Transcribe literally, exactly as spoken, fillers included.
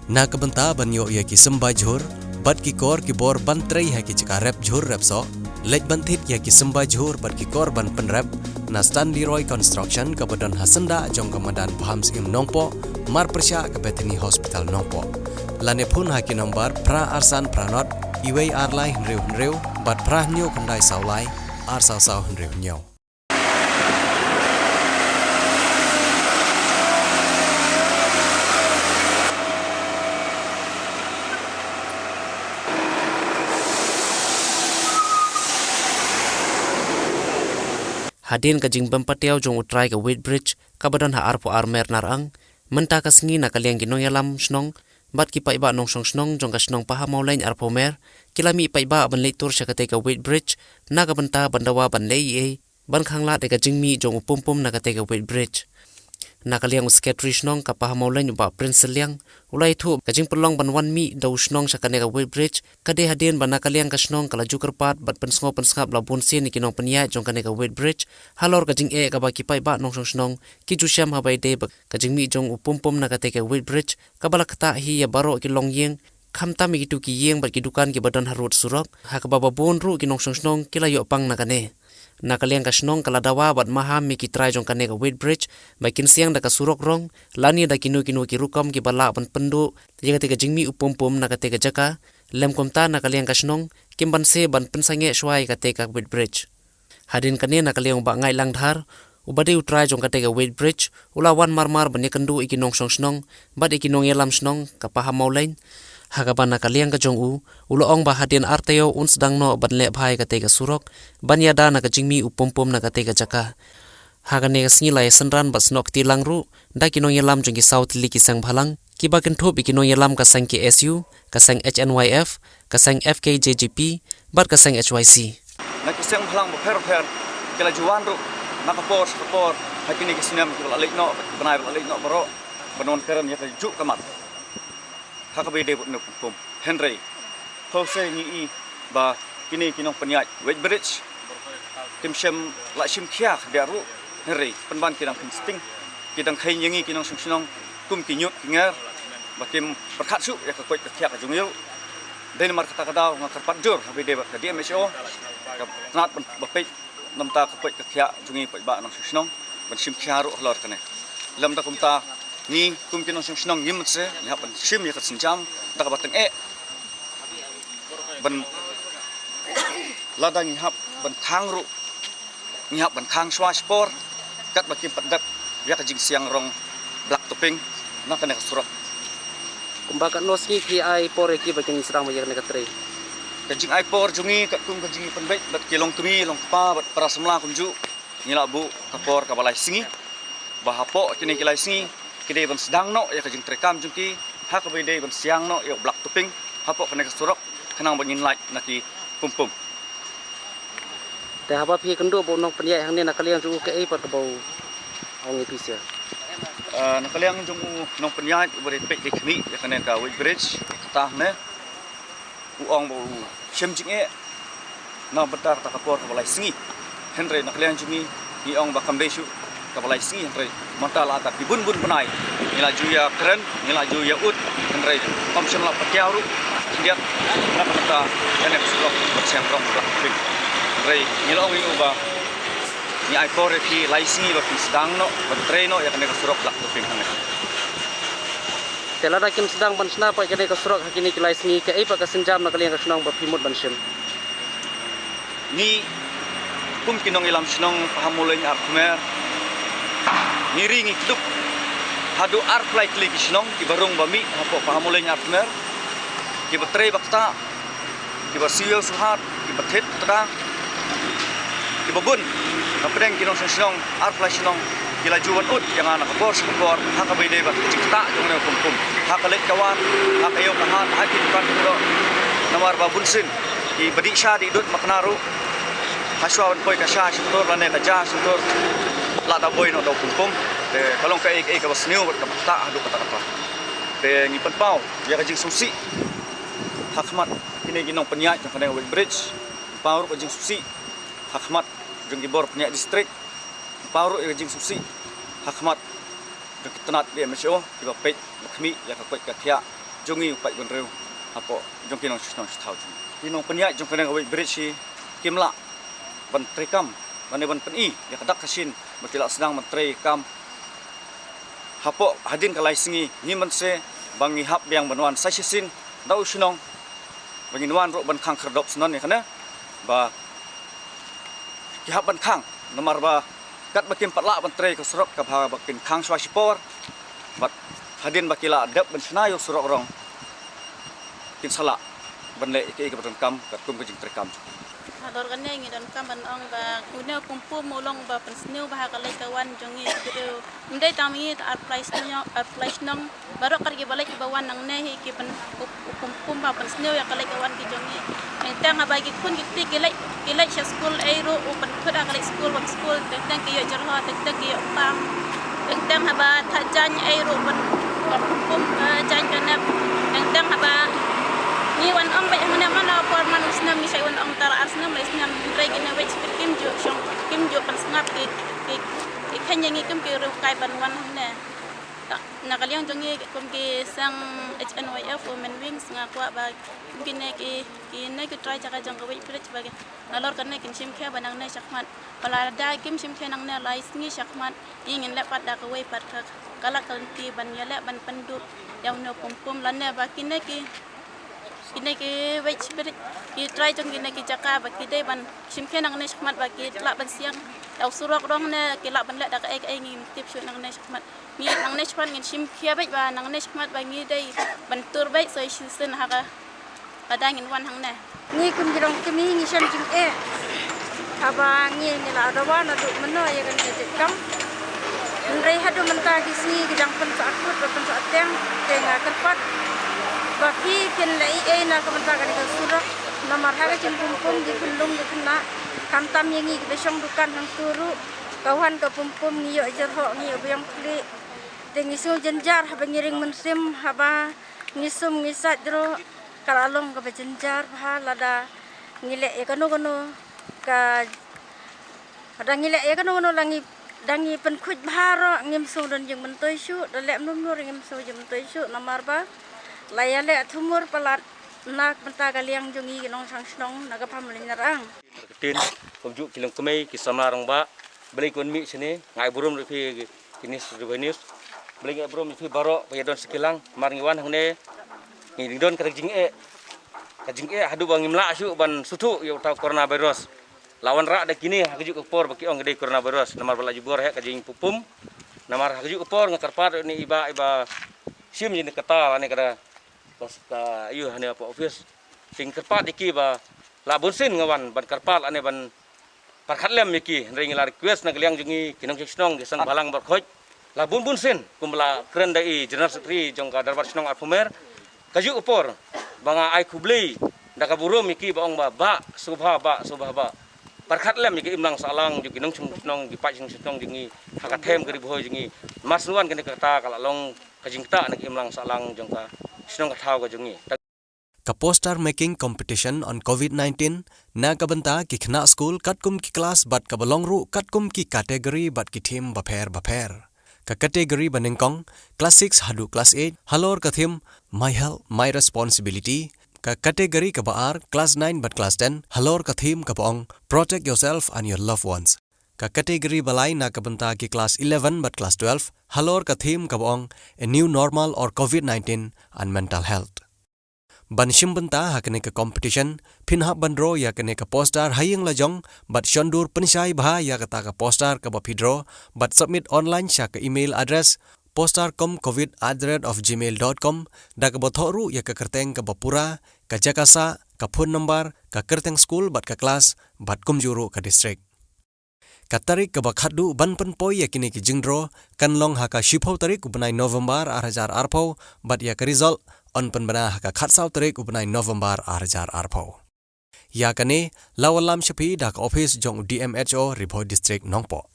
Na ka bynta ban ïoh ïa ki symbai jhur bad ki kor ki bor ban trei ha ki jaka rep jhur rep soh, leit ban thied ïa ki symbai jhur bad ki kor ban pynrep na Stanley Roy Construction kaba don ha syndah jong ka madan Bham Syiem Nongpoh, marpyrshah ka Bethany Hospital Nongpoh. Lane phone ha ki nombar phra ar san phra nod, iwei ar lai hynriew hynriew bad phra hynñiew khyndai saw lai, ar saw saw hynriew hynñiew. Hadien ka jingbym patiaw jong u trai ka weight bridge kaba don ha arphew ar mer narang, mynta ka sngi na ka liang ki nongïalam shnong bad ki paidbah nongshong shnong jong ka shnong Pahammawlein arphew mer ki la mih paidbah ban leit tur sha katei ka weight bridge na ka bynta ban dawa ban leh ei ei ban khanglad ïa ka jingmih jong u pumpum na katei ka weight bridge. Na ka liang u secretary shnong ka Pahammawlein u Bah Prince Liang u la ïathuh ka jingpynlong ban wan mih da u shnong sha kane ka weight bridge ka dei hadien ba na ka liang ka shnong ka la ju kyrpad bad pynsngew pynsngap la bun sien ïa ki nongpynïaid jong kane ka weight bridge halor ka jingeh kaba ki paidbah nongshong shnong ki ju shem haba ïadei bad ka jingmih jong u pumpum na katei ka weight bridge kaba la ktah hi ïa baroh ki longïing, khamtam ïa kito ki ïing bad ki dukan kiba don harud surok, ha kaba ba bun ruh ki nongshong shnong ki la ïoh pang na kane. Na ka liang ka shnong ka la dawa bad maham ïa ki trai jong kane ka weight bridge ba kin siang da ka surok rong lane da kino kino ki rukom kiba lah ban pynduh ïa katei ka jingmih u pumpum na katei ka jaka, lym kumta na ka liang ka shnong kim banse ban pynsangeh shuwa ïa katei ka weight bridge. Hadien kane na ka liang u Bah Ngaitlang Dhar uba dei u trai jong katei ka weight bridge u la wan marmar ban ïakynduh ïa ki nongshong shnong bad ïa ki nongïalam shnong ka Pahammawlein, ha kaba na ka liang ka jong u u la ong ba hadien ar taïew un sdang noh ban leh bha ïa katei ka surok ban ïada na ka jingmih u pumpum na katei ka jaka. Ha kane ka sngi la ïasynran bad snoh kti lang ruh da ki nongïalam jong ki saw tylli ki seng bhalang kiba kynthup ïa ki nongïalam ka seng K S U, ka seng H N Y F, ka seng F K J G P bad ka seng H Y C. Na ki seng bhalang bapher bapher ki la ju wan ruh na ka por sha ka por ha kine ki snem kiba la leit noh, ki bnai ba la leit noh baroh ban wan kren ïa ka juh ka mat ha kaba ïadei bad une u pumpum. Hynrei to se ngi i ba kine ki nongpynïaid weight bridge kim shym la shim khia khyndiat ruh, hynrei pynban ki dang kheiñ sting, ki dang kheiñ ïa ngi ki nongshong shnong kum ki ñiut ki nger ba kim pyrkhat shuh ïa ka koit ka khiah ka jong ngi ruh. Dei namar kata ka daw nga kyrpad jur haba ïadei bad ka D M H O, ka tnat ban ba peit namar ka koit ka khiah jong ngi paidbah nongshong shnong ban shim khia ruh halor kane. Lymda kumta ngi kum ki nongshong shnong ngim mynse, ngi hap ban shim ïa ka sienjam da kaba tyngeh ban, lada ngi hap ban khang ruh ngi hap ban khang shuwa shipor katba kim pat dep ïa ka jingsiang rong black topping na kane ka surok. Kumba katno sngi ki ai por ïa ki ba kin sdang ïa kane ka trei? Ka jingai por jong ngi katkum ka jingpynbeit bad ki longkmie longkpa bad para samla kumjuh, ngi la buh ka por kaba lai sngi ba hapoh kine ki lai sngi ki dei ban sdang noh ïa ka jingtreikam jong ki ha kaba ïadei ban siang noh ïa u black topping hapoh kane ka surok khnang ba ngin lait na ki pumpum. Te haba phi kynduh ba u nongpynïaid hangne na ka liang jong u kaei pat kaba u ong ïa phi sha? Ah, na ka liang jong u nongpynïaid uba dei peit dei khmih ïa kane ka weight bridge kata hangne, u ong ba u shem jingeh na bynta kata ka por kaba lai sngi. Hynrei na ka liang jong ngi ngi ong ba kam dei shuh kaba lai sngi, hynrei mynta la da ki bun bun bnai ngi la ju ïakren, ngi la ju ïaud, hynrei kam shym la patiaw ruh khyndiat na ka bynta kane ka surok ba siang rong black topping. Hynrei ngi la ong ïa u ba ngi ai por ïa phi lai sngi ba phin sdang noh ban trei noh ïa kane ka surok black topping hangne. Te lada kim sdang ban shna pat ïa kane ka surok ha kine ki lai sngi, kaei pat ka sienjam na ka liang ka shnong ba phi mut ban shim? Ngi kum ki nongïalam shnong Pahammawlein Arkhmer, ngi ri ngi kdup haduh arphew lai tylli ki shnong kiba rung ba mih hapoh Pahammawlein Arkhmer, kiba trei ba ktah, kiba siew sngewsih, kiba thied tda, kiba bun na pdeng ki nongshong shnong arphew lai shnong ki la ju wan ud ïa nga na ka por sha ka por ha kaba ïadei bad ka jingktah jong une u pumpum, ha ka leit ka wan, ha ka ïew ka hat, ha ki dukan ki doh. Namar ba bunsien kiba dih sha dih dud makna ruh, ha shuwa ban poi ka sha shyntur lane ka ja shyntur, la da boi noh da u pumpum. Te ka long kaei kaei kaba sniew bad kaba ktah haduh katta katta. Te ngi pynpaw ïa ka jingsngewsih ha khmat kine ki nongpynïaid jong kane ka weight bridge, pynpaw ruh ka jingsngewsih ha khmat jong ki bor pynïaid district, pynpaw ruh ïa ka jingsngewsih ha khmat jong ki tnat D M H O kiba peit ba khmih ïa ka koit ka khiah jong ngi u paidbynriew hapoh jong ki nongshong shnong shathaw jong ngi. Ki nongpynïaid jong kane ka weighbridge hi kim lah ban treikam, ban ban pyni ïa ka dak ka shin ba ki lah sdang ban treikam. Hapoh hadien ka lai sngi ngim banse ba ngi hap biang ban wan sa shisien da u shnong ba ngin wan ruh ban khang khyrdop shnong ïa kane ba ki hap ban khang, namar ba katba kim pat lah ban trei ka surok, ka bha ba kin khang shuwa shipor. Bad hadien ba ki la dep ban shna ïa u surok rong, kin sa lah ban leh ïa kaei kaba donkam katkum ka jingtreikam. Halor kane ngi donkam ban ong ba une u pumpum u long ba pynsniew bha ha ka leit ka wan jong ngi ki briew. Ym dei tang ma ngi, ar pynlait shnong, ar pynlait shnong baroh kat kiba leit kiba wan nangne hi ki pyn, u, u pumpum ba pynsniew ïa ka leit ka wan ki jong ngi. Teng teng haba ki khun ki kti ki leit, ki leit sha skul ei ruh u pynkut ha ka leit skul wan skul, teng teng ki ïoh jyrhoh, teng teng ki ïoh pang. Teng teng haba thah jaiñ ei ruh ban, ban pumpum, eh, jaiñ ka nep. Teng teng haba ngi wan ong beit hangne man la por man u snem, ngi shait wan ong tang ar snem lai snem, hynrei kine weighbridge kim ju shong, kim ju pynsngap ki, ki, ki kheiñ ïa ngi kum ki riewkai ban wan hangne. Na ka liang jong ngi kum ki seng H N Y F Women Wings nga kwah ba kum kine ki, kine ki trai jaka jong ka weighbridge ba ki, nalor kane kin shim khia ba nangne shakhmat. Ba lada kim shim khia nangne lai sngi shakhmat, ngi ngin leh pat da kawei pat ka, ka lad ka lynti ban ïaleh ban pynduh ïa une u pumpum lane ba kine ki, kine ki weighbridge, ki trai jong kine ki jaka ba ki dei ban shim khia nangne shakhmat ba ki lah ban siang ïa u surok rong ne ki lah ban leh da kaei kaei ngim tip shuh nangne shakhmat. Ngi nangne shakhmat ngin shim khia beit ba nangne shakhmat ba ngi dei ban tur beit sa shisien ha ka, lada ngin wan hangne. Ngi kum ki longkmie ngi shem jingeh haba ngi, ngi la dawa naduh mynno ïa kane ka jait kam. Hynrei haduh mynta ki sngi ki dang pynsah kut bad pynsah teng, te nga kyrpad ba phi phin leh ei ei na ka bynta kane ka surok. Namar ha ka jingpumpum ki khyllung ki khynnah, khamtam ïa ngi kiba shong dukan hangto ruh, ka wan ka pumpum ngi ïoh jyrhoh, ngi ïoh biang khlieh. Te ngi sngew jynjar haba ngi ring mynsiem, haba ngi sum ngi sait ruh, ka la long kaba jynjar bha lada ngi leh ïa kano kano ka, lada ngi leh ïa kano kano la ngi, da ngi pynkhuid bha ruh ngim sngewdon jingmyntoi shuh, da leh mano mano ruh ngim sngew jingmyntoi shuh, namar ba la ïaleh thumur palat na ka bynta ka liang jong ngi ki nongshong shnong na ka Pamlin Narang. Ka ktien, kumjuh ki longkmie, ki samla rangbah, balei ki wan mih shane, nga ai burom ïa phi ki News, Ri Bhoi News. Balei nga ai burom ïa phi baroh ba ïa don sa ki lang, namar ngi wan hangne ngi dang don ka jingeh, ka jingeh haduh ba ngim lah shuh ban sngewthuh ïa uta u coronavirus. La wanrah da kine ha kajuh ka por ba ki ong ka dei coronavirus, namar ba la jubor heh ka jingpumpum. Namar ha kajuh ka por nga kyrpad ïa i bah, i bah shim ïa kane ka kata lane ka da Bas ka ïoh hangne hapoh office. Te nga kyrpad ïa ki ba la bun sien nga wan ban kyrpad lane ban pyrkhat lem ïa ki. Hynrei ngi la request na ka liang jong ngi ki nongshong shnong, ki seng bhalang baroh khoit. La bun bun sien kumba la kren da i General Secretary jong ka Dorbar Shnong Arphew Mer. Kajuh ka por ba nga ai khublei da ka burom ïa ki ba ong ba, bah, sngewbha bah, sngewbha bah. Pyrkhat lem ïa ka imlang sahlang jong ki nongshong shnong, ki paid nongshong shnong jong ngi ha ka them ka Ri Bhoi jong ngi. Mar shu wan kane ka kata ka la long ka jingktah na ka imlang sahlang jong ka shnong ka thaw ka jong ngi. Ka poster making competition on covid nineteen na ka bynta ki khynnah skul katkum ki klas bad kaba long ruh katkum ki category bad ki theme bapher bapher. Ka category ba nyngkong, class six haduh class eight, halor ka theme My Health, My Responsibility. Ka category kaba ar, class nine bad class ten, halor ka theme kaba ong Protect Yourself and Your Loved Ones. Ka category ba lai na ka bynta ki class eleven bad class twelve, halor ka theme kaba ong A New Normal or covid nineteen and Mental Health. Ban shim bynta ha kane ka competition, phin hap ban draw ïa kane ka poster ha ïing la jong, bad shon dur pynshai bha ïa kata ka poster kaba phi draw, bad submit online sha ka email address poster com covid at the rate of gmail dot com, da kaba thoh ruh ïa ka kyrteng kaba pura, ka jaka sah, ka phone number, ka kyrteng skul bad ka klas, bad kumjuh ruh ka district. Ka tarik kaba khatduh ban pynpoi ïa kine ki jingdraw kan long ha ka shiphew tarik u bnai November ar hajar arphew, bad ïa ka result yn pynbna ha ka khatsaw tarik u bnai November ar hajar arphew. Ïa kane la wallam sha phi da ka office jong u D M H O Ri Bhoi District Nongpoh.